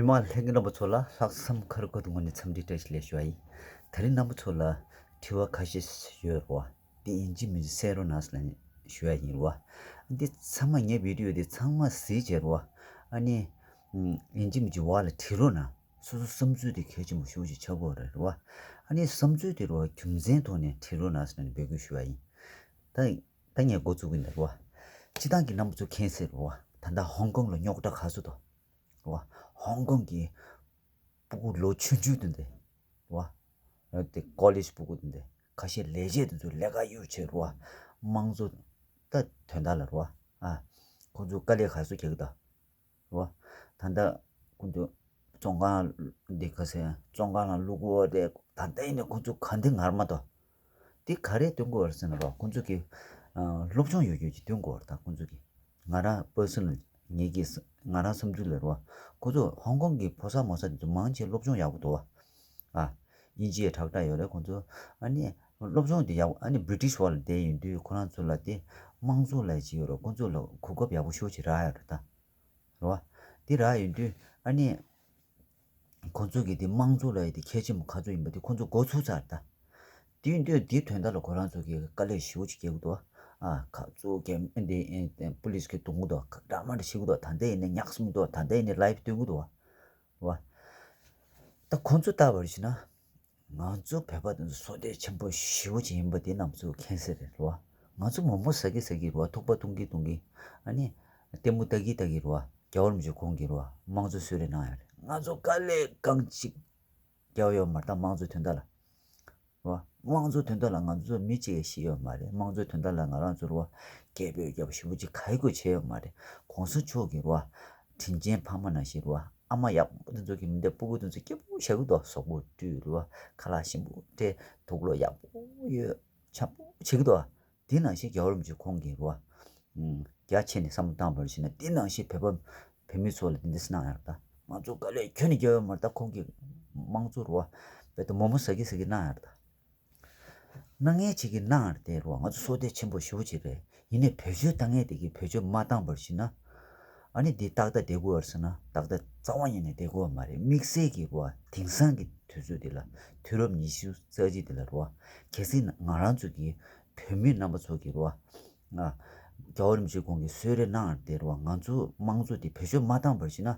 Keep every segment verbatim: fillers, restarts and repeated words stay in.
མི་མང་ལྷན་རྒྱས་རྣམ་པ་ཚོ་ལ་ལྷག་བསམ་ཁ་རུ་ཁ་ཐུག་ངོས་ནས་འཚམས་འདྲི་བཀྲ་ཤིས་བདེ་ལེགས་ཞུ་བ་ཡིན། དེ་རིང་རྣམ་པ་ཚོ་ལ་དྲི་བ་ཁ་ཤས་ཡོད་རེད་བ། དེ་ཡིན་གཅིག་མིན་གཅིག་གསན་རོགས་གནང་ཟེར་ནས་ཞུ་ཡ་ཡིན་རེད་བ། འདི་ཚང་མ་ངའི་བི་ཌི་ཡོ་འདི་ཚང་མ་གཟིགས་བྱས་རེད་བ། ཨ་ནི། ཡིན་གཅིག་མིན་གཅིག་འོག་ལ་བྲིས་རོགས་གནང་། སོ་སོ་བསམ་ཚུལ་དེ་གལ་ཆེན་པོ་ཞེ་པོ་ཅིག་ཆགས་ཀྱི་ཡོད་རེད་བ། ཨ་ནི་བསམ་ཚུལ་དེ་རེད་བ་རྒྱུ་མཚན་ཐོག་ནས་བྲིས་རོགས་གནང་ཟེར་ནས་འབོད་སྐུལ་ཞུ་བ་ཡིན། ད། ད་ངས་འགོ་བཙུགས་ཀྱི་ཡིན་ད་རེད་བ། སྤྱིར་བཏང་གི་རྣམ་པ་ཚོ་མཁྱེན་གསལ་རེད་བ། ད་ལྟ་ཧོང་ཀོང་ལ་རྙོག་དྲ་ག་ཚོད་འདུག་རེད་བ། ཧོང་ཀོང་གི་སྤུ་གུ་ལོ་ཆུང་ཆུང་དེ་འདྲ་རེད་བ། དེ་ཀོ་ལེཇ་སྤུ་གུ་དེ་འདྲ་ཁ་ཤས་ལས་བྱེད་དེ་ཚོ་ལས་ཀ་གཡུག་བྱས་རེད་བ། དམངས་གཙོ་ད་དོན་དག་ལ་རེད་བ། ཨ། ཁོང་ཚོ་དཀའ་ལས་ག་ཚོད་རྒྱག་གི་འདུག་རེད་བ། ད་ལྟ་ཁོང་ཚོ་བཙོན་ཁང་འདི་ག་ཟེར་བཙོན་ཁང་ལ་བླུག་གི་ཡོད་རེད། ད་ལྟ་ཡིན་ནའི་ཁོང་ཚོ་ག་འདྲ་ངར་མ་གཏོགས། འདི་ག་རེ་སྟོན་གྱི་ཡོད་རེད་ཟེར་ན་རོ། ཁོང་ཚོ་གི་ཨ། སློབ་སྦྱོང་ཡོད་རྒྱུ་ཅིག་སྟོན་གྱི་ཡོད་རེད་ད་ཁོང་ཚོ་གི། ང་རང་པར་སོ་ནལ་ངེད་ཀྱི་ང་རང་བསམ་ཚུལ་ལ་རོ། ཁོང་ཚོ་ཧོང་ཀོང་གི་ཕོ་གསར་མོ་གསར་དེ་ཚོ་མང་ཆེ་སློབ་སྦྱོང་ཡག་པོ་འདུག་བ། ཨ། དབྱིན་ཇིའི་ཁྲག་ཁྲག་ཡོད་རེད་ཁོང་ཚོ། ཨ་ནི། སློབ་སྦྱོང་དེ་ཡག་པོ་ཨ་ནི་བྷི་རི་ཊིཤ་བར་ལ་བསྡད་ཡོང་དུས་ཁོ་རང་ཚོ་ལ་དེ་དམངས་གཙོ་ལབ་ཅིག་ཡོད་རེད། ཁོང་ཚོ་ལ་གོ་སྐབས་ཡག་པོ་ཞེ་པོ་ཅིག་རག་ཡོད་རེད་ད། རེད་བ། དེ་རག་ཡོང་དུས་ཨ་ནི། ཁོང་ཚོ་གི་དེ་དམངས་གཙོ་ལབ་ཡ་དེ་གལ་ཆེན་པོ་ག་ཚོད་ཡིན་པ་དེ་ཁོང་ཚོ་མགོ་ཚོས་ཚར་ད། དེ་ཡིན་དུས་དེའི་དོན་དག་ལ་ཁོ་རང་ཚོ་གི་དཀའ་ལས་ཞེ་པོ་ཅིག་རྒྱག་གི་འདུག་ཨ། ཁ་གཙོ་གེ་འདི་པུ་ལིས་གིས་རྡུང་གི་འདུག་འདྲ་མ་འདྲ་བྱེད་ཀྱི་འདུག་ད་ལྟ་ཡིན་ན་ཉག་གསུམ་འདུག་ད་ལྟ་ཡིན་ན་ལའིབ་སྟོན་གྱི་འདུག་བ། ད་ཁོང་ཚོ་ལྟ་བར་བྱས་ན། ང་ཚོ་བོད་པ་དེ་ཚོ་བསོད་བདེ་ཆེན་པོ་ཞེ་པོ་ཅིག་ཡིན་པ་དེ་རྣམ་ཚོ་མཁྱེན་གསལ་རེད་བ། ང་ཚོ་མོག་མོག་ཟ་གི་ཟ་གི་རེད་བ། ཐུག་པ་འཐུང་གི་འཐུང་གི། ཨ་ནི། ལྟད་མོ་ལྟ་གི་ལྟ་གི་རེད་བ། རྒྱལ་བ་རིན་པོ་ཆེ་དགོངས་ཀྱི་རེད་བ། དམངས་གཙོ་གསོལ་རས་གནང་ཡ་རེད། ང་ཚོ་དཀའ་ལས་རྐང་གཅིག་རྒྱག་ཡོད་མ་རེད་ད་དམངས་གཙོའི་དོན་དག་ལ། རེད་བ། དམངས་གཙོའི་དོན་དག་ལ་ང་ཚོ་མི་གཅིག་ཡང་ཤི་ཡོད་མ་རེད། དམངས་གཙོའི་དོན་དག་ལ་ང་རང་ཚོ་རེད་བ། སྐད་འབོད་རྒྱབ་ཞེ་པོ་ཅིག་ག་ཡི་གོ་བྱས་ཡོད་མ་རེད། གོང་ས་མཆོག་གིས་རེད་བ། དྲིན་ཅན་ཕ་མ་ནང་བཞིན་རེད་བ། ཨ་མ་ཡག་པོ་དེ་ཚོ་གི་མི་འདའ་སྤུ་གུ་དེ་ཚོ་སྐྱིད་པོ་བྱེད་ཀྱི་འདུག་གཟུགས་པོ་བཀྲུས་རེད་བ། ཁ་ལག་ཞིམ་པོ་སྤྲད། དུག་ལོག་ཡག་པོ་ཡོད། འཇམ་པོ་བྱེད་ཀྱི་འདུག་དེ་ནང་བཞིན་རྒྱལ་བ་རིན་པོ་ཆེ་ཁོང་གིས་རེད་བ། རྒྱ་ཆེ་ནས་བསམ་བློ་བཏང་བར་བྱས་ན་དེ་ནང་བཞིན་བོད་པ་བོད་མི་ཚོ་ལ་དེ་འདྲ་གནང་ཡག་ད། ང་ཚོ་དཀའ་ལས་ཁྱོན་ནས་རྒྱག་ཡོད་མ་རེད་ད། ཁོང་གིས་དམངས་གཙོ་རེད་བ། བོད་དུ་མོག་མོག་ཟ་གི་ཟ་གི་གནང་ཡག་ད། གནང་མཁན་ཅིག་གིས་གནང་ཡག་དེ་རེད་བ། ང་ཚོ་བསོད་བདེ་ཆེན་པོ་ཞེ་པོ་ཅིག་རེད། ཡིན་ནའི་བེད་སྤྱོད་བཏང་མཁན་དེ་གིས་བེད་སྤྱོད་མ་བཏང་བར་བྱས་ན། ཨ་ནི་འདི་ཏག་ཏག་བསྡད་དགོས་བར་ཟེར་ན་ཏག་ཏག་རྩ་བ་ཉིད་ནས་བསྡད་དགོས་བ་མ་རེད། དམིགས་བསལ་གྱི་རེད་བ། དེང་སང་གི་དུས་ཚོད་འདི་ལ། དུས་རབས་ཉི་ཤུ་རྩ་གཅིག་འདི་ལ་རེད་བ། གལ་སྲིད་ང་རང་ཚོ་གི་བོད་མི་རྣམ་པ་ཚོ་གི་རེད་བ། ང་རྒྱལ་བ་རིན་པོ་ཆེ་ཁོང་གིས་གསོལ་རས་གནང་ཡག་དེ་རེད་བ། ང་ཚོ་དམངས་གཙོ་དེ་བེད་སྤྱོད་མ་བཏང་བར་བྱས་ན།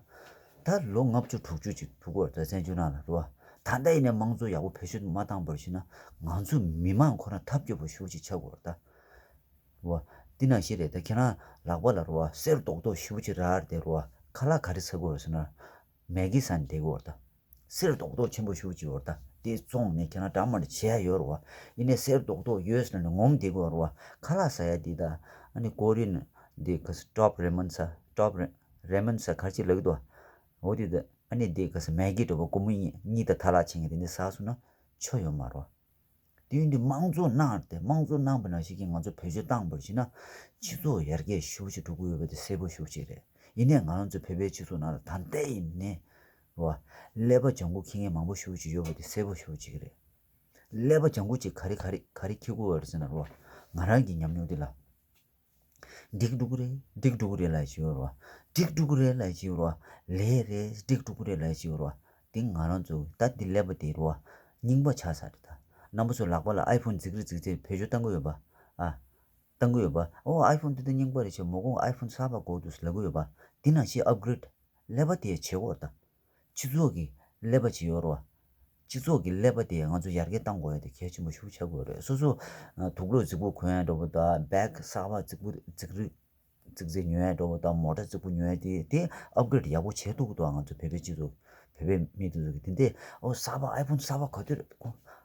ད་ལོ་ལྔ་བཅུ་དྲུག་ཅུ་ཅིག་ཐུག་གི་ཡོད་རེད་ད་བཙན་བྱོལ་ནང་ལ་རེད་བ། ད་ལྟ་ཡིན་ནའི་དམངས་གཙོ་ཡག་པོ་བེད་སྤྱོད་མ་བཏང་བར་བྱས་ན། ང་ཚོ་མི་མང་ཁོ་རང་ཐབས་སྐྱོ་པོ་ཞེ་པོ་ཅིག་ཆགས་ཀྱི་ཡོད་རེད་ད། རེད་བ། འདི་ནང་བཞིན་རེད་ད། ཁྱེད་རང་ལག་པ་ལ་རེད་བ། གསེར་རྡོག་རྡོག་ཞེ་པོ་ཅིག་རག་རེད་དེ་རེད་བ། ཁ་ལག་ག་རེ་ཟ་དགོས་རེད་ཟེར་ན། མེ་གི་ཟ་ནས་བསྡད་ཀྱི་ཡོད་རེད་ད། གསེར་རྡོག་རྡོག་ཆེན་པོ་ཞེ་པོ་ཅིག་ཡོད་རེད་ད། དེ་བཙོངས་ནས་ཁྱེད་རང་འདྲ་མ་འདྲ་བྱེད་ཡ་ཡོད་རེད་བ། ཡིན་ནའི་གསེར་རྡོག་རྡོག་ཡོད་ཟེར་ནས་ངོམ་བསྡད་ཀྱི་ཡོད་རེད་བ། ཁ་ལག་ཟ་ཡ་འདི་ད། ཨ་ནི་ཀོ་རི་ཡན་འདི་ག་ས་ཊོབ་རེ་མན་ཟ། ཊོབ་རེ་རེ་མན་ཟ་ག་རེ་ཅིག་ལབ་ཀྱི་འདུག་འོ་དེ་ད། ཨ་ནི་འདི་ག་ས་མེ་གི་འདྲ་པོ་སྒོར་མོ་གཉིས་གཉིས་དང་ཐ་ལག་ཕྱིན་གྱི་དེ་འདྲ་ཟ་སོང་ན་ཆོ་ཡོད་མ་རེད་བ། དེ་ཡིན་དུས་དམངས་གཙོ་གནང་སྟེ། དམངས་གཙོ་གནང་བ་ནང་བཞིན་གྱི་ང་ཚོ་བེད་སྤྱོད་བཏང་བར་བྱས་ན། སྤྱི་ཚོགས་ཡར་རྒྱས་ཞེ་པོ་ཅིག་འགྲོ་གི་ཡོད་པ་དེ་གསལ་པོ་ཞེ་པོ་ཅིག་རེད། ཡིན་ནའི་ང་རང་ཚོ་བོད་པའི་སྤྱི་ཚོགས་ནང་ལ་ད་ལྟ་ཡིན་ནའི་རེད་བ། ཀླད་པ་ལྗང་ཁུ་འཁྱེར་མཁན་མང་པོ་ཞེ་པོ་ཅིག་ཡོད་པ་དེ་གསལ་པོ་ཞེ་པོ་ཅིག་རེད། ཀླད་པ་ལྗང་ཁུ་ཅིག་ག་རེ་ག་རེ་ག་རེ་འཁྱེར་དགོས་པ་རེད་ཟེར་ན་རེད་བ། ང་རང་གི་ཉམས་མྱོང་དེ་ལ། འགྲིག་འགྲོ་གི་རེད། འགྲིག་འགྲོ་གི་རེད་ལབ་ཀྱི་ཡོད་རེད་བ། འགྲིག་འགྲོ་གི་རེད་ལབ་ཀྱི་ཡོད་རེད་བ། ལས་རེད། འགྲིག་འགྲོ་གི་རེད་ལབ་ཀྱི་ཡོད་རེད་བ། དེ་ང་རང་ཚོ་ད་འདི་ཀླད་པ་དེ་རེད་བ། རྙིང་པ་ཆགས་ཚར་རེད་ད། རྣམ་པ་ཚོ་ལག་པ་ལ་ཨའི་ཕོན་རྫིག་རི་རྫིག་རི་བེད་སྤྱོད་བཏང་གི་ཡོད་པ། ཨ། བཏང་གི་ཡོད་པ། ཨོ་ཨའི་ཕོན་འདི་ད་རྙིང་པ་རེད་བྱས། མ་གོང་ཨའི་ཕོན་གསར་པ་དགོས་འདུག་ལབ་གི་ཡོད་པ། འདི་ནང་བཞིན་ཨབ་གྷི་རེད། ཀླད་པ་དེ་བྱེད་དགོས་རེད་ད། སྤྱི་ཚོགས་ཀྱི་ཀླད་པ་ཅིག་ཡོད་རེད་བ། སྤྱི་ཚོགས་ཀྱི་ཀླད་པ་དེ་ང་ཚོ་ཡར་རྒྱས་གཏང་དགོས་ཡ་དེ་གལ་ཆེན་པོ་ཞེ་པོ་ཆགས་ཀྱི་ཡོད་རེད། སོ་སོ་དུག་ལོག་རྫིག་པོ་གོན་ཡ་འདྲ་པོ་དང་བེག་གསར་པ་རྫིག་པོ་རྫིག་རི་རྫིག་རྫིག་ཉོ་ཡ་འདྲ་པོ་དང་མོ་ཊ་རྫིག་པོ་ཉོ་ཡ་དེ་དེ་ཨབ་གྷི་རེད་ཡག་པོ་བྱས་ཐུབ་ཀྱི་འདུག་ང་ཚོ་བོད་པའི་སྤྱི་ཚོགས་བོད་པའི་མི་དེ་ཚོ་གི་དེ་འདྲས་ཨོ་གསར་པ་ཨའི་ཕོན་གསར་པ་ག་དུས་རེད་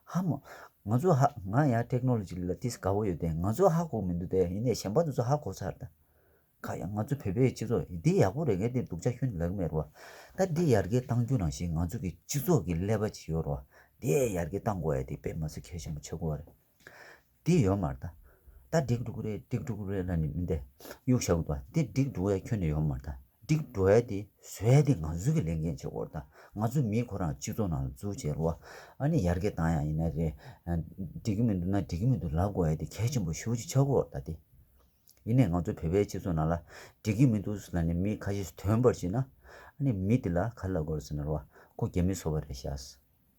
ཧ་མ། ང་ཚོ་ཧ་ང་ཡང་ཊེག་ནོ་ལོ་ཇི་ལ་ཏིས་དགའ་པོ་ཡོད་དེ་ང་ཚོ་ཧ་གོ་མི་འདུག་དེ་ཡིན་ནའི་གཞན་པ་དེ་ཚོ་ཧ་གོ་ཚར་ད། ཁ་ཡང་ང་ཚོ་བོད་པའི་སྤྱི་ཚོགས་འདི་ཡག་པོ་རེད། ངས་འདི་སྡུག་ཅག་ཁྱོན་ལབ་ཀྱི་མེད་རེད་བ། ད་འདི་ཡར་རྒྱས་གཏང་རྒྱུ་ནང་བཞིན་ང་ཚོ་གི་སྤྱི་ཚོགས་ཀྱི་ཀླད་པ་ཅིག་ཡོད་རེད་བ། འདི་ཡར་རྒྱས་གཏང་དགོས་ཡ་འདི་དཔེ་མ་སྲིད་གལ་ཆེན་པོ་ཆགས་ཀྱི་ཡོད་རེད། འདི་ཡོད་མ་རེད་ད། ད་འགྲིག་འགྲོ་གི་རེད། འགྲིག་འགྲོ་གི་རེད་ལབ་ནས་མི་འདི་གཡུག་བཞག་གི་འདུག་འདི་འགྲིག་འགྲོ་ཡ་ཁྱོན་ནས་ཡོད་མ་རེད་ད། འགྲིག་འགྲོ་ཡ་འདི་བཟོ་ཡ་འདི་ང་ཚོ་གི་ལས་འགན་ཆགས་ཀྱི་ཡོད་རེད་ད། ང་ཚོ་མི་ཁོ་རང་སྤྱི་ཚོགས་ནང་ལ་འཛུལ་བྱས་རེད་བ། ཨ་ནི་ཡར་རྒྱས་གཏང་ཡ་ཡིན་ན་རེད། འགྲིག་གི་མི་འདུག་ན་འགྲིག་གི་མི་འདུག་ལབ་དགོས་ཡ་འདི་གལ་ཆེན་པོ་ཞེ་པོ་ཅིག་ཆགས་ཀྱི་ཡོད་རེད་ད་འདི། ཡིན་ནའི་ང་ཚོ་བོད་པའི་སྤྱི་ཚོགས་ནང་ལ་འགྲིག་གི་མི་འདུག་ལབ་ནས་མི་ཁ་ཤས་ཐོན་པར་བྱས་ན། ཨ་ནི་མི་དེ་ལ་ག་རེ་ལབ་དགོས་རེད་ཟེར་ན་རེད་བ། ཁོ་རྒྱ་མི་བཟོ་བ་རེད་ཤག་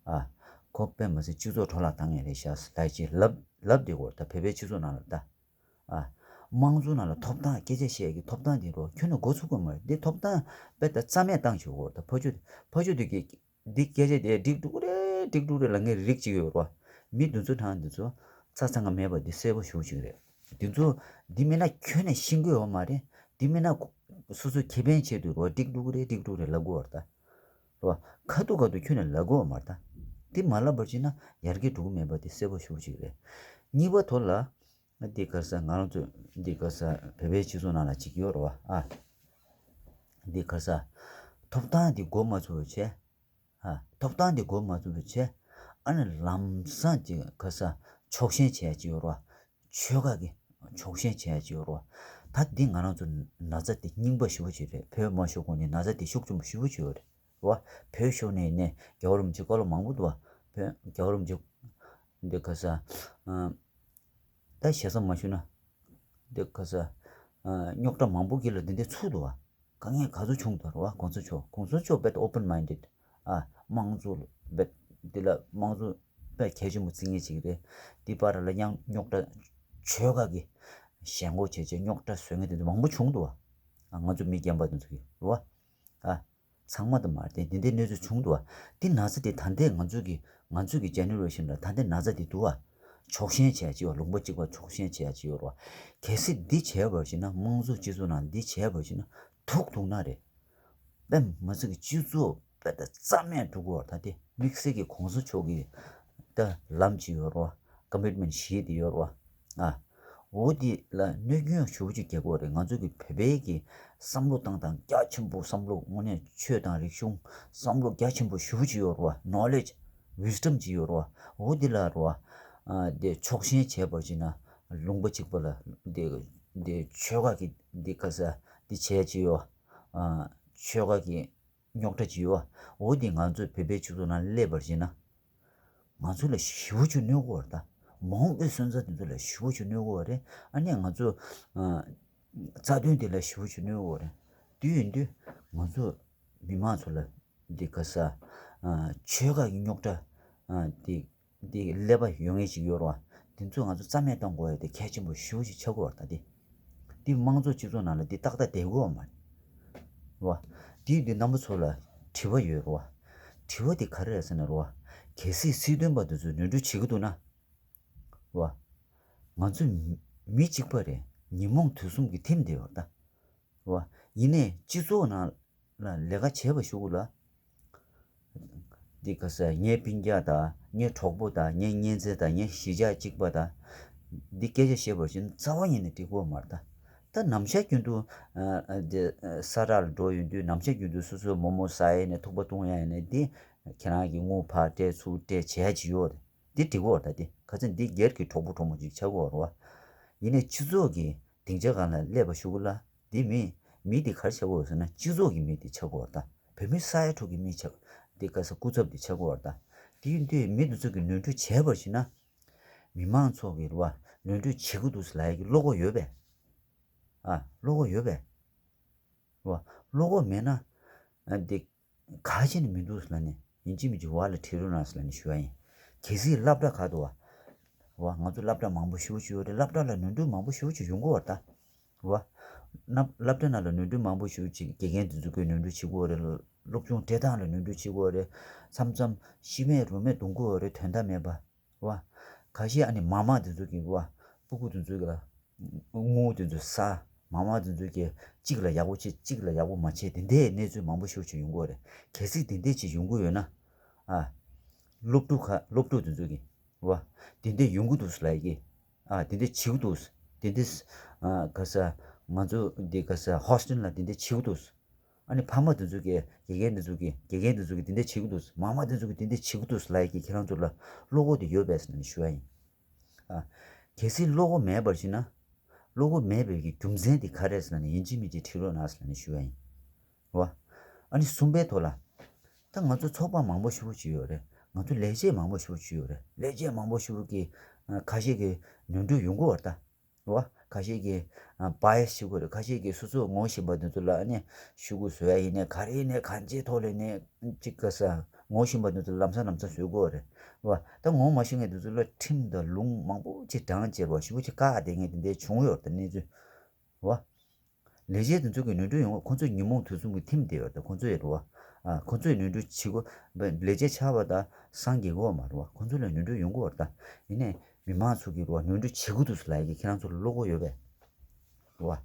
ཨ། ཁོ་དཔེ་མི་སྲིད་སྤྱི་ཚོགས་འཕྲོ་བརླག་བཏང་མཁན་རེད་ཤག་ཟེར་ལབ་ཅིག་ལབ་ལབ་བསྡད་དགོས་རེད་ད། བོད་པའི་སྤྱི་ཚོགས་ནང་ལ་ད། ཨ། དམངས་གཙོ་ནང་ལ་ཐོབ་ཐང་སྐད་ཆ་བཤད་ཀྱི་ཐོབ་ཐང་དེ་རོ་ཁྱོན་ནས་འགོ་ཚུགས་དགོས་མ་རེད། འདི་ཐོབ་ཐང་དཔེ་ད་རྩ་མེད་བཏང་ཆོག་གོ་ད་ཕ་ཆོས་ཕ་ཆོས་དེ་གི་འདི་སྐད་ཆ་དེ་འགྲིག་འགྲོ་གི་རེད་འགྲིག་འགྲོ་གི་རེད་ལབ་མཁན་རིགས་གཅིག་ཡོད་རོ། མི་འདི་ཚོ་དང་འདི་ཚོ་ཚ་ཚང་ག་མེད་པ་འདི་གསལ་པོ་ཞེ་པོ་ཅིག་རེད། འདི་ཚོ་འདི་མིན་ན་ཁྱོན་ནས་ཤེས་ཀྱི་ཡོད་མ་རེད། འདི་མིན་ན་སོ་སོའི་ཁེ་ཕན་ཆེད་དུ་རོ་འགྲིག་འགྲོ་གི་རེད་འགྲིག་འགྲོ་གི་རེད་ལབ་དགོས་རེད་ད། རོ། ཁ་ཐུག་ཁ་ཐུག་ཁྱོན་ནས་ལབ་དགོས་མ་རེད་ད། འདི་མ་ལབ་པར་བྱས་ན་ཡར་རྒྱས་འགྲོ་གི་མེད་པ་འདི་གསལ་པོ་ཞེ་པོ་ཅིག་རེད། གཉིས་པ་ཐོག་ལ། འདི་ག་རེ་ཟེར་ང་རང་ཚོ་འདི་ག་རེ་ཟེར་བོད་པའི་སྤྱི་ཚོགས་ནང་ལ་ཅིག་ཡོད་རེད་བ་ཨ། འདི་ག་རེ་ཟེར། ཐོབ་ཐང་འདི་འགོ་མ་ཚུགས་པ་བྱས། ཨ། ཐོབ་ཐང་འདི་འགོ་མ་ཚུགས་པ་བྱས། ཨ་ནི་ལམ་སང་ཅིག་ག་རེ་ཟེར་ཕྱོགས་ཞེན་བྱས་ཅིག་ཡོད་རེད་བ། ཆོལ་ཁ་གི་ཕྱོགས་ཞེན་བྱས་ཅིག་ཡོད་རེད་བ། ད་འདི་ང་རང་ཚོ་ན་ཚ་འདི་རྙིང་པ་ཞེ་པོ་ཅིག་རེད། བོད་མ་ཤོར་གོང་ནས་ན་ཚ་འདི་ཤུགས་ཆེན་པོ་ཞེ་པོ་ཅིག་ཡོད་རེད། རེད་བ། བོད་ཤོར་ནས་ནས་རྒྱལ་བ་རིན་པོ་ཆེ་བཀའ་སློབ་མང་པོ་འདུག་བ། བོད་རྒྱལ་བ་རིན་པོ་ཆེ་འདི་ག་ས་ཨ། ད་ཞེ་ས་མ་ཞུ་ན་འདི་ག་ས་ཨ། རྙོག་དྲ་མང་པོ་གི་ལ་འདི་འདི་ཚུགས་འདུག་བ། དཀའ་ངལ་ག་ཚོད་བྱུང་འདུག་རེད་བ། གོང་ས་མཆོག་གོང་ས་མཆོག་དཔེ་open minded ཨ། དམངས་གཙོ་དཔེ་འདི་ལ་དམངས་གཙོ་དཔེ་གལ་ཆེན་པོ་བརྩི་མཁན་ཅིག་རེད། འདི་བར་ལ་ཡང་རྙོག་དྲ་ཆོལ་ཁ་གི་ཞེན་ཁོག་བྱས་བྱས་རྙོག་དྲ་བཟོ་མཁན་དེ་ཚོ་མང་པོ་བྱུང་འདུག་བ། ཨ། ང་ཚོ་མི་རྒན་པ་དེ་ཚོ་གི་རེད་བ། ཨ། ཚང་མ་དུ་མ་རེད་དེ་འདི་འདྲའི་གནས་ཚུལ་བྱུང་འདུག་བ། འདི་ན་ཚ་དེ་ད་ལྟའི་ང་ཚོ་གི་ང་ཚོ་གི་generation ལ་ད་ལྟའི་ན་ཚ་དེ་འདུག་བ། ཕྱོགས་ཞེན་བྱས་ཅིག་ཡོད་ལུང་པ་གཅིག་པ་ཕྱོགས་ཞེན་བྱས་ཅིག་ཡོད་རེད་བ། གལ་སྲིད་འདི་བྱས་པར་བྱས་ན་དམངས་གཙོ་སྤྱི་ཚོགས་ནང་འདི་བྱས་པར་བྱས་ན་ཐུག་ཐུག་ན་རེད། དཔེ་མ་སྲིད་ཀྱི་སྤྱི་ཚོགས་དཔེ་ད་རྩ་མེད་འགྲོ་གི་ཡོད་རེད་ད། དེ་དམིགས་བསལ་གྱི་གོང་ས་མཆོག་གི་ད་ལམ་ཅིག་ཡོད་རེད་བ། commitment བཞི་དེ་ཡོད་རེད་བ། ཨ། འོ་དེ་ལ་གནོད་སྐྱོན་ཞེ་པོ་ཅིག་རྒྱག་གི་ཡོད་རེད། ང་ཚོ་གི་བོད་པའི་གི་བསམ་བློ་བཏང་སྟངས་རྒྱ་ཆེན་པོ་བསམ་བློ་དངོས་གནས་ཆོས་དང་རིག་གཞུང་བསམ་བློ་རྒྱ་ཆེན་པོ་ཞེ་པོ་ཅིག་ཡོད་རེད་བ། knowledge wisdom ཅིག་ཡོད་རེད་བ། འོ་དེ་ལ་རེད་བ། ཨ། དེ་ཕྱོགས་ཞེན་བྱས་པར་བྱས་ན་ལུང་པ་གཅིག་པ་ལ་དེ་དེ་ཆོལ་ཁ་གི་དེ་ག་ས་དེ་བྱས་ཅིག་ཡོད། ཨ། ཆོལ་ཁ་གི་རྙོག་དྲ་ཅིག་ཡོད། འོ་དེ་ང་ཚོས་བོད་པའི་སྤྱི་ཚོགས་ནང་སླེབས་པར་བྱས་ན། ང་ཚོ་ལ་ཞེ་པོ་ཅིག་གནོད་གོ་བ་རེད་ད། མ་འོངས་པའི་སོན་རྩ་དེ་ཚོ་ལ་ཞེ་པོ་ཅིག་གནོད་གོ་བ་རེད། ཨ་ནི་ང་ཚོ་ཨ། རྩ་དོན་དེ་ལ་ཞེ་པོ་ཅིག་གནོད་གོ་བ་རེད། དེ་ཡིན་དུས་ང་ཚོ་མི་མང་ཚོ་ལ་འདི་ག་ས་ཨ། ཆོལ་ཁ་གི་རྙོག་དྲ་ཨ། འདི་འདི་ཀླད་པ་ཡོད་མཁན་ཞིག་ཡོད་རེད་བ། དེ་ཚོ་ང་ཚོ་རྩ་མེད་གཏོང་དགོས་ཡ་དེ་གལ་ཆེན་པོ་ཞེ་པོ་ཅིག་ཆགས་ཀྱི་ཡོད་རེད་ད་དེ། དེ་དམངས་གཙོ་སྤྱི་ཚོགས་ནང་ལ་དེ་ཏག་ཏག་བསྡད་ཀྱི་ཡོད་མ་རེད་བ། དེ་དེ་རྣམ་པ་ཚོ་ལ་དྲི་བ་ཡོད་རེད་བ། དྲི་བ་དེ་ག་རེ་རེད་ཟེར་ན་རེད་བ། གལ་སྲིད་སྲིད་དོན་པ་དེ་ཚོས་ནོར་འཁྲུལ་བྱེད་ཀྱི་འདུག་ན། བ། ང་ཚོ་མི་གཅིག་པ་རེད། ཉོན་མོངས་དུག་གསུམ་གྱིས་ཐིམ་བསྡད་ཡོད་རེད་ད། བ། ཡིན་ནའི་སྤྱི་ཚོགས་ནང་ལ་ལས་ཀ་བྱེད་པ་ཞུ་གི་ལ། འདི་ག་ས་ངའི་སྤུན་ཀྱག་དང་ངའི་གྲོགས་པོ་དང་ངའི་གཉེན་ཚན་དང་ངའི་གཞིས་ཆགས་གཅིག་པ་དང་། འདི་སྐད་ཆ་བཤད་པར་བྱས་ན་རྩ་བ་ཉིད་ནས་འགྲིག་གི་ཡོད་མ་རེད་ད། ད་ནམ་ཞག་རྒྱུན་དུ་ཨ་ཨ་འདི་ཨ་ས་ར་ལ་འགྲོ་ཡོང་དུས་ནམ་ཞག་རྒྱུན་དུ་སོ་སོའི་མོག་མོག་ཟ་ཡ་ཡིན་ནའི་ཐུག་པ་བཏུང་ཡ་ཡིན་ནའི་འདི་ཁྱེད་རང་གི་དངུལ་ཕར་སྤྲད་ཚུར་སྤྲད་བྱས་ཀྱི་ཡོད་རེད། འདི་འགྲིག་གི་ཡོད་རེད་ད་འདི། ག་ཚོད་འདི་སྒེར་གྱི་གྲོགས་པོ་གྲོགས་མོ་ཅིག་ཆགས་ཀྱི་ཡོད་རེད་བ། ཡིན་ནའི་སྤྱི་ཚོགས་ཀྱི་སྡིངས་ཆ་སྒང་ལ་སླེབས་པ་ཞུ་གི་ལ། འདི་མི་མི་འདི་ག་རེ་ཆགས་ཀྱི་ཡོད་ཟེར་ན་སྤྱི་ཚོགས་ཀྱི་མི་འདི་ཆགས་ཀྱི་ཡོད་རེད་ད། བོད་མི་ས་ཡ་དྲུག་གི་མི་ཆགས། འདི་ག་ས་སྐུ་ཚབ་འདི་ཆགས་ཀྱི་ཡོད་རེད་ད། དེ་ཡིན་དུས་མི་འདི་ཚོ་གི་ནོར་འཁྲུལ་བྱས་པར་བྱས་ན། མི་མང་ཚོ་གི་རེད་བ་ནོར་འཁྲུལ་བྱེད་ཀྱི་འདུག་ཟེར་ལབ་ཡ་གི་བློ་ཁོག་ཡོད་པས། ཨ་བློ་ཁོག་ཡོད་པས། རེད་བ། བློ་ཁོག་མེད་ན། ཨ་འདི། ག་བྱས་ནས་མི་འདུག་ལབ་ནས་ཡིན་གཅིག་མིན་གཅིག་འོག་ལ་ཁྲིད་རོགས་གནང་ཟེར་ལབ་ནས་ཞུ་བ་ཡིན། གལ་སྲིད་སློབ་གྲྭ་ཁག་ཏུ་བ། བ་ང་ཚོ་སློབ་གྲྭ་མང་པོ་ཞེ་པོ་ཅིག་ཡོད་རེད། སློབ་གྲྭ་ལ་ནོར་འཁྲུལ་མང་པོ་ཞེ་པོ་ཅིག་ཡོང་གི་ཡོད་རེད་ད། བ། ན་སློབ་གྲྭ་ནང་ལ་ནོར་འཁྲུལ་མང་པོ་ཞེ་པོ་ཅིག་དགེ་རྒན་དེ་ཚོ་གིས་ནོར་འཁྲུལ་བྱེད་ཀྱི་ཡོད་རེད། སློབ་སྦྱོང་སྤྲད་སྟངས་ལ་ནོར་འཁྲུལ་བྱེད་ཀྱི་ཡོད་རེད། མཚམས་མཚམས་ཤི་མེད་རོ་མེད་གཏོང་གི་ཡོད་རེད། དོན་དག་མེད་པ། བ། ཁ་ཤས་ཨ་ནི་མ་མ་དེ་ཚོ་གིས་བ། སྤུ་གུ་དེ་ཚོ་གི་ལ། དངུལ་དེ་ཚོ་ཟ། མ་མ་དེ་ཚོ་གིས་གཅིག་ལ་ཡག་པོ་བྱེད་གཅིག་ལ་ཡག་པོ་མ་བྱེད་དེ་འདྲའི་གནས་ཚུལ་མང་པོ་ཞེ་པོ་ཅིག་ཡོང་གི་ཡོད་རེད། གལ་སྲིད་དེ་འདྲའི་ཅིག་ཡོང་གི་ཡོད་ན། ཨ། སློབ་ཕྲུག་ཁ་སློབ་ཕྲུག་དེ་ཚོ་གིས་བ། དེ་འདྲའི་ཡོང་གི་འདུག་ཟེར་ལབ་ཡ་གི། ཨ་དེ་འདྲའི་བྱེད་ཀྱི་འདུག་ཟེར། དེ་འདྲའི་ཨ་ག་ས་ང་ཚོ་འདི་ག་ས་ཧོ་སི་ཊེལ་ལ་དེ་འདྲའི་བྱེད་ཀྱི་འདུག་ཟེར། ཨ་ནི་ཕ་མ་དེ་ཚོ་གིས་དགེ་རྒན་དེ་ཚོ་གིས་དགེ་རྒན་དེ་ཚོ་གིས་དེ་འདྲ་བྱེད་ཀྱི་འདུག་མ་མ་དེ་ཚོ་གིས་དེ་འདྲ་བྱེད་ཀྱི་འདུག་ལབ་ཡ་གི་ཁྱེད་རང་ཚོ་ལ་བློ་ཁོག་དེ་ཡོད་པས་ཟེར་ནས་ཞུ་ཡ་ཡིན། ཨ། གལ་སྲིད་བློ་ཁོག་མེད་པར་བྱས་ན། བློ་ཁོག་མེད་པའི་གི་རྒྱུ་མཚན་དེ་ག་རེད་ཟེར་ན་ཡིན་གཅིག་མིན་གཅིག་ཁྲིད་རོགས་གནང་ཟེར་ནས་ཞུ་ཡ་ཡིན། རེད་བ། ཨ་ནི་གསུམ་པའི་ཐོག་ལ། ད་ང་ཚོ་ཚོགས་པ་མང་པོ་ཞེ་པོ་ཅིག་ཡོད་རེད། ང་ཚོ་ལས་བྱེད་མང་པོ་ཞེ་པོ་ཅིག་ཡོད་རེད། ལས་བྱེད་མང་པོ་ཞེ་པོ་གི་ཁ་ཤས་ཀྱི་ནོར་འཁྲུལ་ཡོང་གི་ཡོད་རེད་ད། རེད་བ། ཁ་ཤས་ཀྱིས་བྷའི་ཨེ་སི་བྱེད་དགོས་རེད། ཁ་ཤས་ཀྱིས་སོ་སོ་ངོ་ཤེས་པ་དེ་ཚོ་ལ་ཨ་ནི་ཤོག་གུ་བཟོ་ཡ་ཡིན་ནའི་ག་རེ་ཡིན་ནའི་གང་ཅིའི་ཐོག་ལ་ནས་ཅིག་ག་ས་ངོ་ཤེས་པ་དེ་ཚོ་ལམ་སང་ལམ་སང་བཟོ་དགོས་རེད་བ། ད་ངོ་མ་ཤེས་མཁན་དེ་ཚོ་ལ་ཁྲིམས་དང་ལུང་མང་པོ་ཅིག་དྲངས་བྱས་རེད་བ། ཞེ་པོ་ཅིག་བཀག་བསྡད་མཁན་དེ་འདྲ་བྱུང་ཡོད་རེད། ད་གནས་ཚུལ་རེད་བ། ལས་བྱེད་དེ་ཚོ་གི་ནོར་འཁྲུལ་ཡོང་གི། ཁོ་ཚོ་ཉོན་མོངས་དུག་གསུམ་གྱིས་ཐིམ་བསྡད་ཡོད་རེད། ཁོ་ཚོ་ཡི་རེད་བ། ཨ། ཁོ་ཚོས་ནོར་འཁྲུལ་བྱེད་དགོས། ལས་བྱེད་ཆགས་པ་དང་སངས་རྒྱས་དགོས་མ་རེད་བ། ཁོ་ཚོ་ལ་ནོར་འཁྲུལ་ཡོང་གི་ཡོད་རེད། ད་ཡིན་ནའི་མི་མང་ཚོ་གིས་རེད་བ། ནོར་འཁྲུལ་བྱེད་དགོས་འདུག་ཟེར་ལབ་ཡ་གི་ཁྱེད་རང་ཚོ་ལ་བློ་ཁོག་ཡོད་པས། རེད་བ།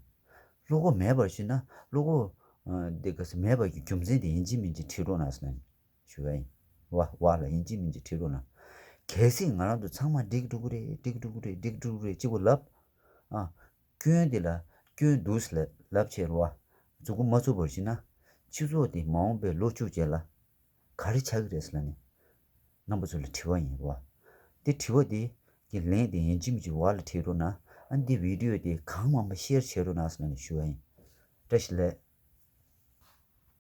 བློ་ཁོག་མེད་པར་ཞུས་ན། བློ་ཁོག་ཨ། འདི་ག་ས་མེད་པ་གི་རྒྱུ་མཚན་དེ་ཡིན་གཅིག་མིན་གཅིག་དྲི་རོགས་གནང་ཟེར་ནས་ཞུ་བ་ཡིན། བ་བ་ལ་ཡིན་གཅིག་མིན་གཅིག་དྲི་རོགས་གནང་། གལ་སྲིད་ང་རང་ཚོ་ཚང་མ་འགྲིག་འགྲོ་གི་རེད། འགྲིག་འགྲོ་གི་རེད། འགྲིག་འགྲོ་གི་རེད་གཅིག་པོ་ལབ། ཨ། སྐྱོན་དེ་ལ་སྐྱོན་འདུག་ཟེར་ལབ་བྱས་རེད་བ། མཛུབ་གུ་མ་བཙུགས་པར་ཞུས་ན། སྤྱི་ཚོགས་དེ་མ་འོངས་པའི་ལོ་བཅུ་རྗེས་ལ་ག་རེ་ཆགས་ཀྱི་རེད་ཟེར་ལབ་ནས་རྣམ་པ་ཚོ་ལ་དྲི་བ་ཡིན་རེད་བ། དེ་དྲི་བ་དེ་གི་ལན་དེ་ཡིན་གཅིག་མིན་གཅིག་བ་ལ་དྲི་རོགས་གནང་། ཨ། འདི་བི་ཌི་ཡོ་དེ་གང་མང་མང་ཤེར་བྱེད་རོགས་གནང་ཟེར་ནས་ཞུ་བ་ཡིན། བཀྲ་ཤིས་བདེ་ལེགས།